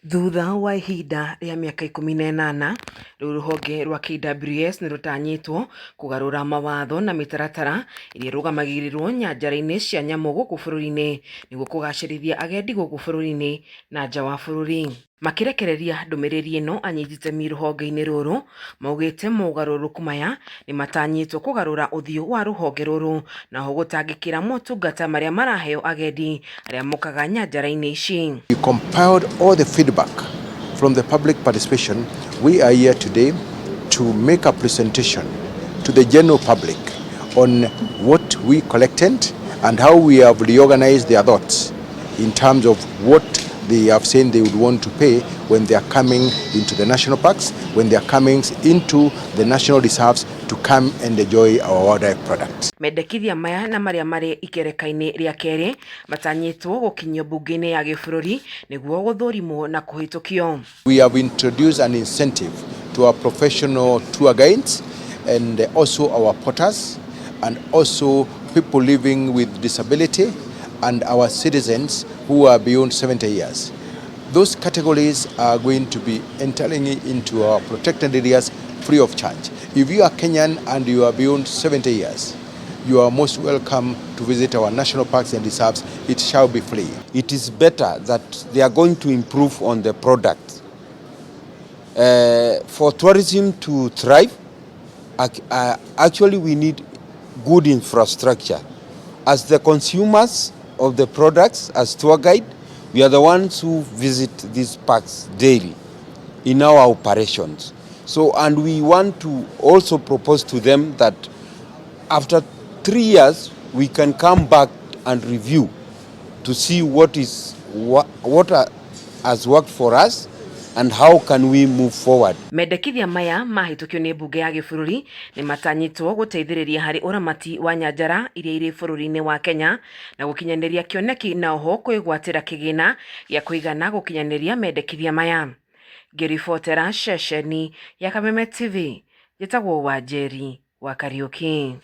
Thutha wa ihinda rĩa mĩaka 18, rĩu rũhonge rwa KWS nĩ rũtanyĩtwo kũgarũra mawatho na mĩtaratara ĩrĩa ĩrũgamagĩrĩrwo nyanjara-inĩ cia nyamũ gũkũ bũrũri-inĩ nĩguo kũgacĩrithia agendi gũkũ bũrũri-inĩ na nja wa bũrũri. Makĩrekereria ndũmĩrĩri ĩno, anyiti itemi rũhonge-inĩ rũrũ maugĩte mogarũrũku maya nĩ matanyĩtwo kũgarũra ũthiũ wa rũhonge rũrũ na oho gũtangĩkĩra motungata marĩa maraheo agendi arĩa mokaga nyanjara-inĩ ici. We compiled all the feedback from the public participation. We are here today to make a presentation to the general public on what we collected and how we have reorganized their thoughts in terms of what they have said they would want to pay when they are coming into the national parks, when they are coming into the national reserves to come and enjoy our wildlife products. Mendekithia maya na marĩa marĩ ikereka-inĩ rĩa kerĩ matanyĩtwo gũkinyio mbunge-inĩ ya gĩbũrũri nĩguo gũthũrimwo na kũhĩtũkio. We have introduced an incentive to our professional tour guides and also our porters and also people living with disability and our citizens who are beyond 70 years. Those categories are going to be entering into our protected areas free of charge. If you are Kenyan and you are beyond 70 years, you are most welcome to visit our national parks and reserves. It shall be free. It is better that they are going to improve on the product. For tourism to thrive, actually we need good infrastructure. As the consumers of the products, as tour guide, we are the ones who visit these parks daily in our operations. So, and we want to also propose to them that after 3 years, we can come back and review to see what has worked for us and how can we move forward. Mendekithia maya mahĩtũkio nĩ mbunge ya gĩbũrũri nĩ matanyĩtwo gũteithĩrĩria harĩ ũramati wa nyanjara iria irĩ bũrũri-inĩ wa Kenya na gũkinyanĩria kĩoneki na oho kwĩgwatĩra kĩgĩna gĩa kũigana gũkinyanĩria mendekithia maya. Ngĩribotera ceceni ya Kameme TV, njĩtagwo Wanjeri wa Kariũki.